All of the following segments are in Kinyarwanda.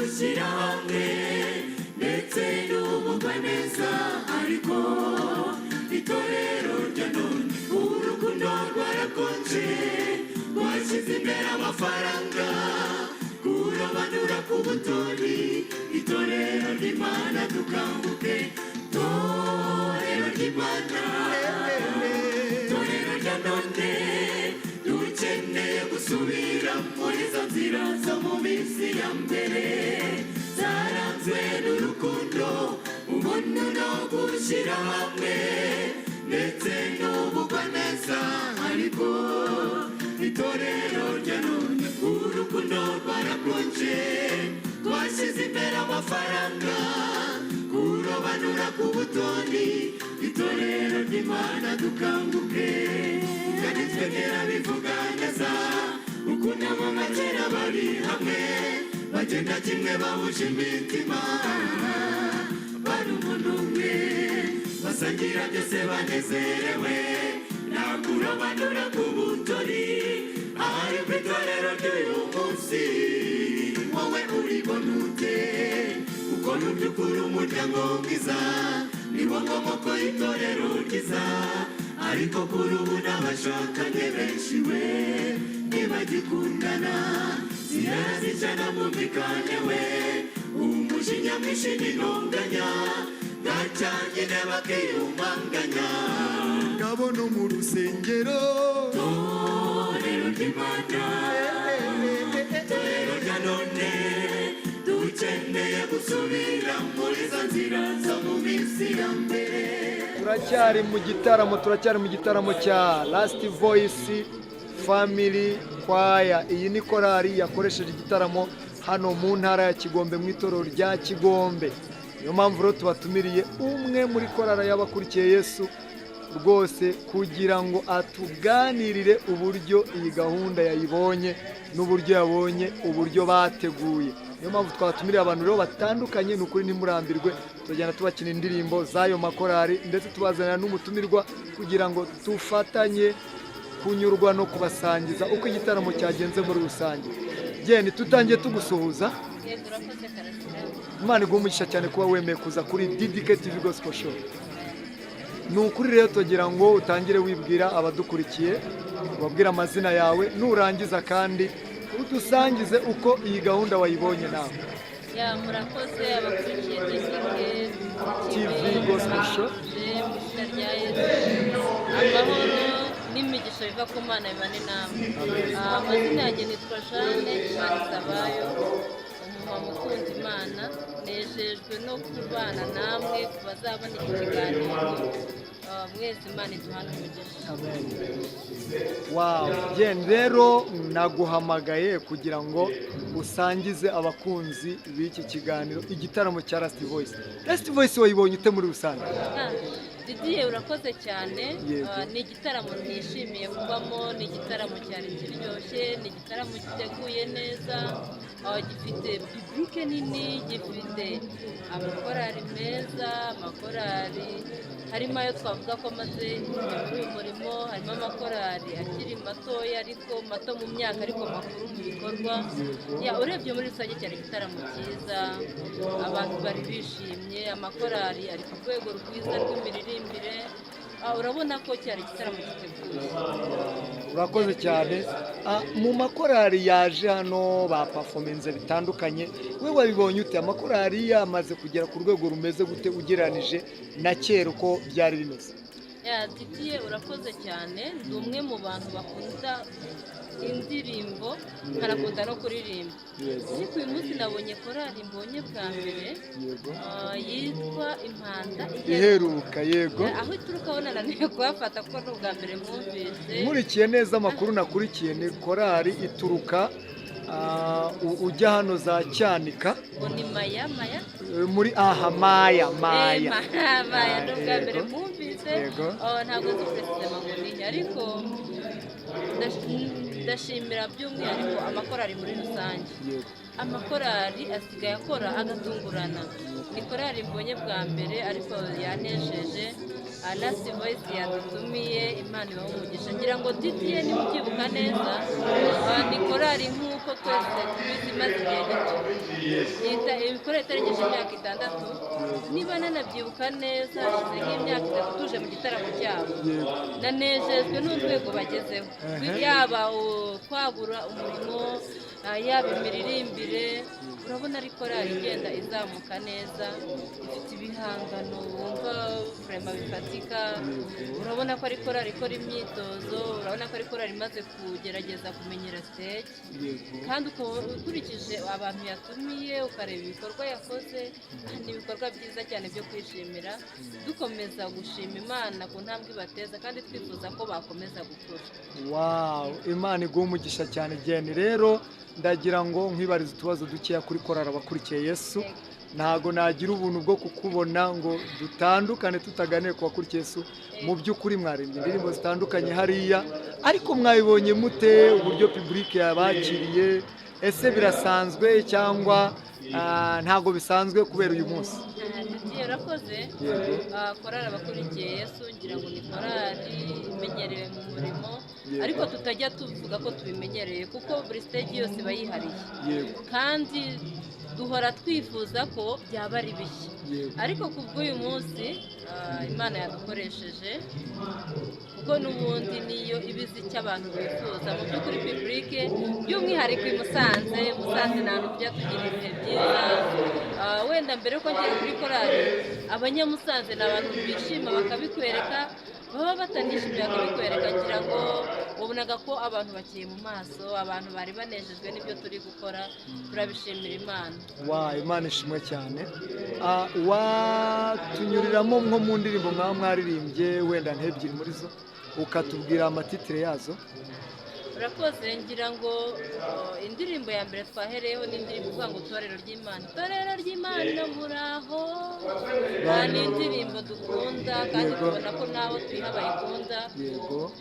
Gushyira hamwe ndetse n'ubugwaneza, ariko itorero rya none urukundo rwarakonje, rwashyize imbere amafaranga, kurobanura ku butoni. Itorero ry'Imana, dukanguke. Torero ry'Imana, torero rya none, dukeneye gusubira muri izo nzira zo mu minsi ya mbere zaranzwe n'urukundo, ubuntu no gushyira hamwe ndetse n'ubugwaneza. Ariko itorero rya none urukundo rwarakonje, twashyize imbere amafaranga, kurobanura ku butoni. Itorero ry'Imana, dukanguke. Byanditswe kera bivuga neza ukuntu abo kera bari hamwe, bagenda kimwe, bahuje imitima, bari umuntu umwe, basangira byose banezerewe, nta kurobanura ku butoni. Ariko itorero ry'uyu munsi, wowe uribona ute? Kuko mu by'ukuri umuryango mwiza niwo nkomoko y'itorero ryiza, ariko kuri ubu n'abashakanye benshi we ntibagikundana, zirara zicana mwumvikane we, umujinya mwinshi n'intonganya, gacanyine bakiyumanganya. Ngabo no mu rusengero. Torero ry'Imana, torero rya none, dukeneye gusubira muri izo nzira zo mu minsi ya mbere. Turacyari mu gitaramo, turacyari mu gitaramo cya Last Voice Family Choir. Iyi ni korali yakoresheje igitaramo hano mu ntara ya Kigombe, mu itorero rya Kigombe. Niyo mpamvu rero tubatumiriye umwe muri korali y'abakurikiye Yesu rwose kugira ngo atuganirire uburyo iyi gahunda yayibonye n'uburyo yabonye uburyo bateguye. Niyo mpamvu twabatumiriye abantu rero batandukanye. Ni ukuri ntimurambirwe, tugenda tubakina indirimbo z'ayo makorari, ndetse tubazanira n'umutumirwa kugira ngo dufatanye kunyurwa no kubasangiza uko igitaramo cyagenze muri rusange. Genda tutangiye tugusuhuza. Yego, urakoze, Karasira. Imana iguhe umugisha cyane kuba wemeye kuza kuri DDK TV Gospel Show. Ni ukuri rero tugira ngo utangire wibwira abadukurikiye, ubabwire amazina yawe, nurangiza kandi udusangize uko iyi gahunda wayibonye nawe. Ya, murakoze abakurikiye DDK TV Gospel Show. Mu izina rya Yesu, amahoro n'imigisha biva ku Mana bibane namwe. Amazina yanjye nitwa Jeanne Imanizabayo, umumama ukunda Imana. Nejejwe no kubana namwe ku bazabona iki kiganiro. Mwese Imana iduhane umugisha. Wow, Jen, rero naguhamagaye kugira ngo usangize abakunzi b'iki kiganiro igitaramo cya Last Voice. Last Voice wayibonye ute muri rusange? Didier, urakoze cyane. Yego. Ni igitaramo nishimiye kubamo, ni igitaramo cyari kiryoshye, ni igitaramo giteguye neza, gifite public nini, gifite amakorari meza, amakorari harimo ayo twavuga ko amaze igihe muri uyu murimo, harimo amakorari akiri matoya, ariko mato mu myaka ariko makuru mu bikorwa. Ya, urebye muri rusange cyari igitaramo cyiza, abantu bari bishimye, amakorari ari ku rwego rwiza rw'imiririmbire. Urabona ko cyari igitaramo giteguye. Urakoze cyane. Mu makorari yaje hano baperforminze bitandukanye, we wabibonye ute? Amakorari yamaze kugera ku rwego rumeze gute ugereranije na kera uko byari bimeze? Ya, Didier, urakoze cyane. Ndi umwe mu bantu bakunda indirimbo, nkanakunda no kuririmba, ariko uyu munsi nabonye korali mbonye bwa mbere, yitwa Impanda Iheruka, yego. Aho ituruka ho nananiwe kuhafata kuko ni ubwa mbere mwumvise. Nkurikiye neza amakuru nakurikiye, ni korali ituruka ujya hano za Cyanika. Ngo ni Maya Maya. Muri aha Maya Maya. Maya Maya, ni ubwa mbere mwumvise. Oh, ntabwo nzi précisément ngo ni iki, ariko ndashimira by'umwihariko amakorali muri rusange. Amakorali asigaye akora agatungurana. Ni korali mbonye bwa mbere ariko yanejeje. Last Voice yadutumiye, Imana ibahe umugisha. Ngira ngo Didier, niba ubyibuka neza, ni korali nk'uko twese tubizi imaze igihe gito. Korali itarengeje imyaka 6, niba nanabyibuka neza hashize nk'imyaka 3 tuje mu gitaramo cyabo. Nanejejwe n'urwego bagezeho, yaba kwagura umurimo, yaba imiririmbire, urabona ari korali igenda izamuka neza, ifite ibihangano wumva vraiment bifatika. Urabona ko ari korali ikora imyitozo, urabona ko ari korali imaze kugerageza kumenyera stage, kandi ukurikije abantu yatumiye, ukareba ibikorwa yakoze, ni ibikorwa byiza cyane byo kwishimira. Dukomeza gushima Imana ku ntambwe ibateza, kandi twifuza ko bakomeza gukura. Wow, Imana iguha umugisha cyane. Jane, rero ndagira ngo nkwibarize utubazo dukeya kuri korali Abakurikiye Yesu. Ntago nagira ubuntu bwo kukubona ngo dutandukane tutaganire ku Bakurikiye Yesu. Mu by'ukuri mwaririmbye indirimbo zitandukanye hariya, ariko mwabibonye mute uburyo public yabakiriye? Ese birasanzwe cyangwa ntago bisanzwe kubera uyu munsi? Didier, urakoze. Yego. Korali Abakurikiye Yesu ngira ngo ni korali imenyerewe mu murimo, ariko tutajya tuvuga ko tubimenyereye, kuko buri stage yose iba yihariye, kandi duhora twifuza ko byaba ari bishya. Ariko ku bw'uyu munsi, Imana yadukoresheje, kuko n'ubundi niyo iba izi icyo abantu bifuza. Mu by'ukuri public, by'umwihariko i Musanze, Musanze ni ahantu tujya tugira ibihe byiza. Wenda mbere yuko ngera kuri korali, Abanyamusanze ni abantu bishima bakabikwereka, baba batanishimye bakabikwereka. Ngira ngo wabonaga ko abantu bakeye mu maso, abantu bari banejejwe n'ibyo turi gukora. Turabishimira Imana. Wa, Imana ishimwe cyane. Watunyuriramo nko mu ndirimbo mwaba mwaririmbye, wenda nk'ebyiri muri zo, ukatubwira amatitire yazo? Urakoze. Ngira ngo indirimbo ya mbere twahereyeho ni indirimbo ivuga ngo "Itorero ry'Imana, Itorero ry'Imana muraho". Ni indirimbo dukunda kandi tubona ko n'abo tuyiha bayikunda.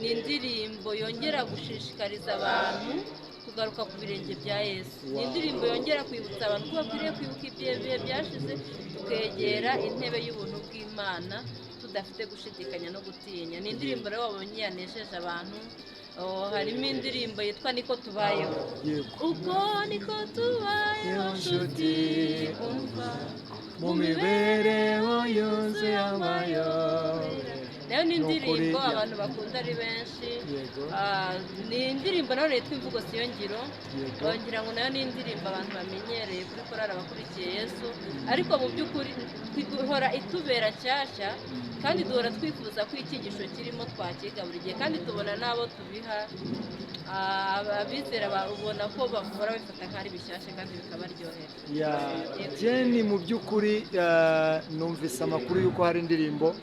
Ni indirimbo yongera gushishikariza abantu kugaruka ku birenge bya Yesu. Ni indirimbo yongera kwibutsa abantu ko bakwiriye kwibuka ibihe bihe byashize, tukegera intebe y'ubuntu bw'Imana tudafite gushidikanya no gutinya. Ni indirimbo rero wabonye yanejeje abantu. Oh, harimo indirimbo yitwa "Niko Tubayeho". Uko niko tubayeho nshuti, umva, mu mibereho yuzuye amayobera. Nayo ni Ni ukuri, indirimbo abantu bakunda ari benshi. Ni indirimbo nayo yitwa "Imvugo Siyo Ngiro". Ngira ngo nayo ni indirimbo abantu bamenyereye kuri korali Abakurikiye Yesu, ariko mu by'ukuri duhora itubera nshyashya, kandi duhora twifuza ko icyigisho kirimo twakiga buri gihe, kandi tubona n'abo tubiha, abizera ubona ko bahora bifata nk'aho ari bishyashya kandi bikabaryohera. Ya, Jenny, mu by'ukuri numvise amakuru y'uko hari indirimbo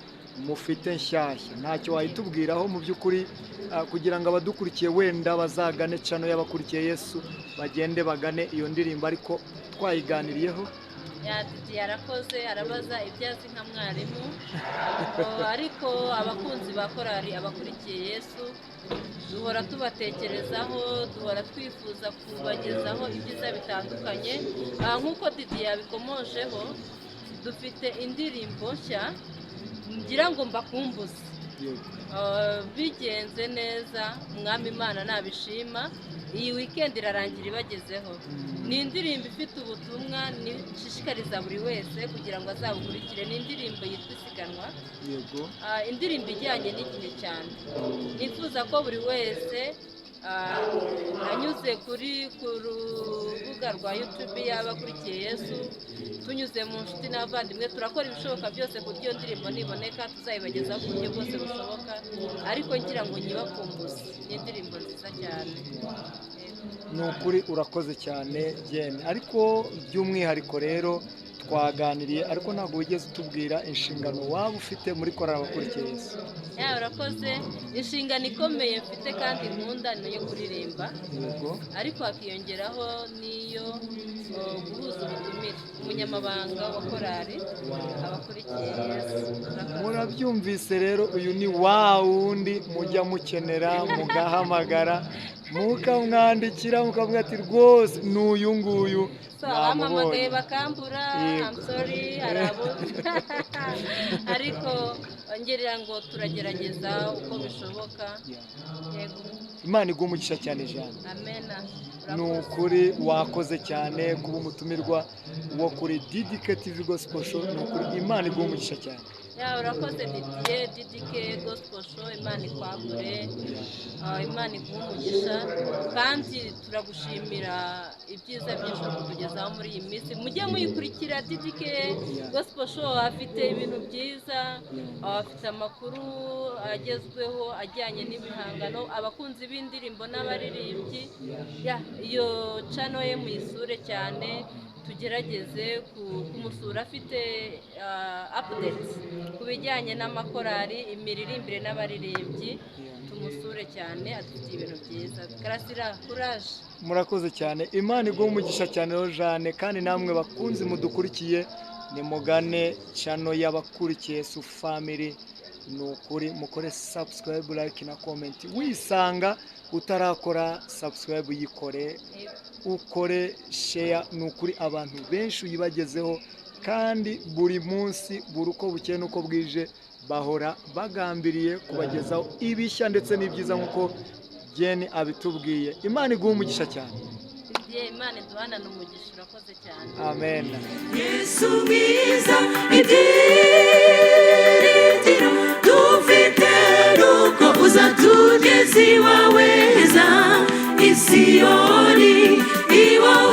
mufite nshyashya. Ntacyo wayitubwiraho mu by'ukuri, kugira ngo abadukurikiye wenda bazagane channel y'Abakurikiye Yesu, bagende bagane iyo ndirimbo, ariko twayiganiriyeho? Ya, Didi yarakoze, arabaza ibyo azi nka mwarimu. Oh, ariko abakunzi ba korali Abakurikiye Yesu duhora tubatekerezaho, duhora twifuza kubagezaho ibyiza bitandukanye. Nk'uko Didi yabikomojeho, dufite indirimbo nshya ngira ngo mbakumbuze. Bigenze neza, Umwami Imana nabishima, iyi weekend irarangira ibagezeho. Ni indirimbo ifite ubutumwa nishishikariza buri wese kugira ngo azabukurikire. Ni indirimbo yitwa "Isiganwa". Indirimbo ijyanye n'igihe cyane, nifuza ko buri wese anyuze ku rubuga rwa YouTube yaba akurikiye Yesu, tunyuze mu nshuti n'abavandimwe, turakora ibishoboka byose ku buryo iyo ndirimbo niboneka tuzayibagezaho ku buryo bwose bushoboka, ariko ngira ngo nyibakumbuze. Ni indirimbo nziza cyane. Ni ukuri urakoze cyane, Jane. Ariko by'umwihariko rero twaganiriye, ariko ntabwo wigeze utubwira inshingano waba ufite muri korali Abakurikiye Yesu. Ya, urakoze. Inshingano ikomeye mfite kandi nkunda ni iyo kuririmba, ariko hakiyongeraho n'iyo guhuza ubutumire, umunyamabanga wa korali Abakurikiye Yesu. Urakoze. Murabyumvise rero, uyu ni wa wundi mujya mukenera, mugahamagara, mukamwandikira, mukavuga ati rwose ni uyu nguyu. So abampamagaye Mwamubonye. bakambura. I'm sorry, hari abo, ariko Ngira ngo turagerageza uko bishoboka. Yego. Imana iguha umugisha cyane, Jeanne. Amena. Ni Urakoze. ukuri wakoze cyane kuba umutumirwa wo kuri DDK TV Gospel Show. Ni ukuri Imana iguha umugisha cyane. Ya, urakoze Didier. DDK Gospel Show, Imana ikwagure. Imana iguhe umugisha, kandi turagushimira ibyiza byinshi uri kutugezaho muri iyi minsi. Mujye muyikurikira DDK Gospel Show, afite ibintu byiza, afite amakuru agezweho ajyanye n'ibihangano, abakunzi b'indirimbo n'abaririmbyi. Ya, iyo channel ye muyisure cyane, tugerageze kumusura, afite updates ku bijyanye n'amakorari, imiririmbire n'abaririmbyi. Tumusure cyane, adufitiye ibintu byiza. Karasira, courage. Murakoze cyane, Imana iguha umugisha cyane rero, Jeanne. Kandi namwe bakunzi mudukurikiye, nimugane channel y'abakurikiye Yesu Family. Ni ukuri mukore subscribe, like na comment. Wisanga utarakora subscribe, yikore, ukore share. Ni ukuri abantu benshi uyibagezeho, kandi buri munsi, buri uko bukeye n'uko bwije, bahora bagambiriye kubagezaho ibishya ndetse n'ibyiza nk'uko Jane abitubwiye. Imana iguha umugisha cyane. Didier, Imana iduhanane umugisha, urakoze cyane. Amen. Yesu mwiza, ibyiringiro dufite nuko uzatugeza iwawe heza i Siyoni iwawe.